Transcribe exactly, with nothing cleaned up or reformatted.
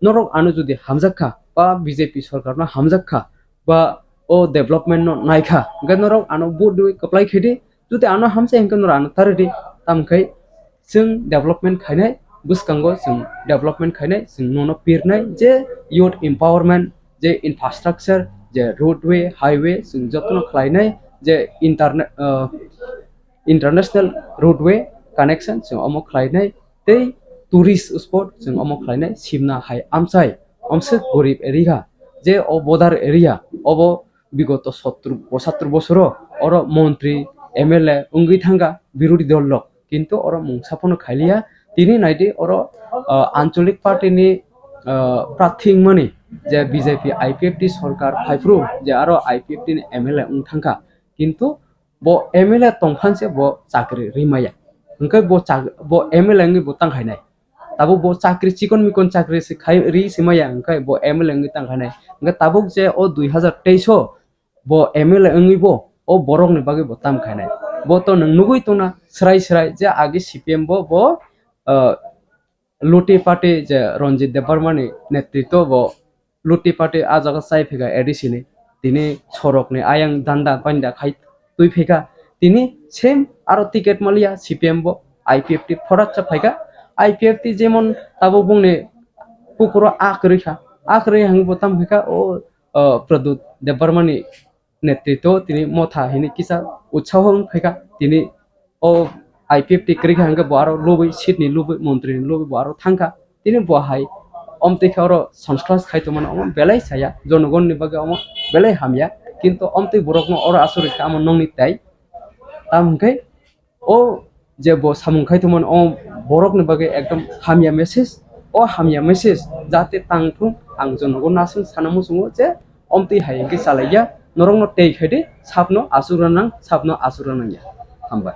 Norok ano jodi hamjak kha, ba B J P sorkar no hamjak kha, ba o development no nai kha, hwnkhe norok ano vote rwi kwplai khe di. Jodi ano hamsa hwnkhe norok ano tarwi di, tamkhai chwng development khainai, bwskango chwng development khainai, chwng nono pirnai je youth empowerment, je infrastructure, je roadway, highway, chwng jotono khlainai, je internet, ah, international roadway connection chwng omo khlainai, tei tourist spot chwng omo khlainai, Simna hai amchai, omswk gorib area, je o border area, obo bigoto sottur, pochattur bosoro oro montri, M L A wngwi thangkha birodhi dol rok, kintu oro mungsa phano khailiya. Tini naidi oro, ah, ancholik party ni, ah, prarthi wngmani je B J P I P F T sorkar phaiphuru je aro I P F T ni M L A wng thangkha, kintu bo M L A tongphan se bo chakri rimaya, hwnkhe bo chak-, bo M L A wngwi bo tangkhainai. Tabuk bo chakri chikon mikon chakri se khai ri se maya, hwnkhe bo M L A wngwi tangkhainai. Hwnkhe tabuk je o dui hazar teis o bo M L A wngwi bo o borok ni bagwi bo tam khainai. Bo to nwng nugwi tongna srai srai je agi C P M bo, bo, ah, luti party je Ranjit Debbarma ni netritwo bo luti party ah jaga chai phika A D C ni, tini sorok ni ayang danda panda khai twi phika, tini same aro ticket maliya C P M bo, I P F T phorat cha phaika, I P F T jemon tabuk bungni pukuro ah kwrwi kha, ah kwrwi hang bo tam phaika o, o Pradyut Debbarma ni netritwo tini motha hini kisa utsaho wng phaika, tini o I P F T kwrwi kha hwnkhe bo aro lobwi seat ni lobwi montri ni lobwi bo aro thangkha. Tini bo hai omtwi khe oro sons class khai tongmani omo belai saya, jonogon ni bagwi omo belai hamya, kintu omtwi borok no oro aswk rwkha omo nokni tai. Tamo hwnkhe o je bo samung khai tongmani o borok ni bagwi ekdom hamya message, o hamya message jate tang thung, ang jonogon aswk sana muchungo je omtwi hai hwnkhe chalaiya, norok no tei khai di, sabno aswk rwnang, sabno aswk rwnangya. Hambai.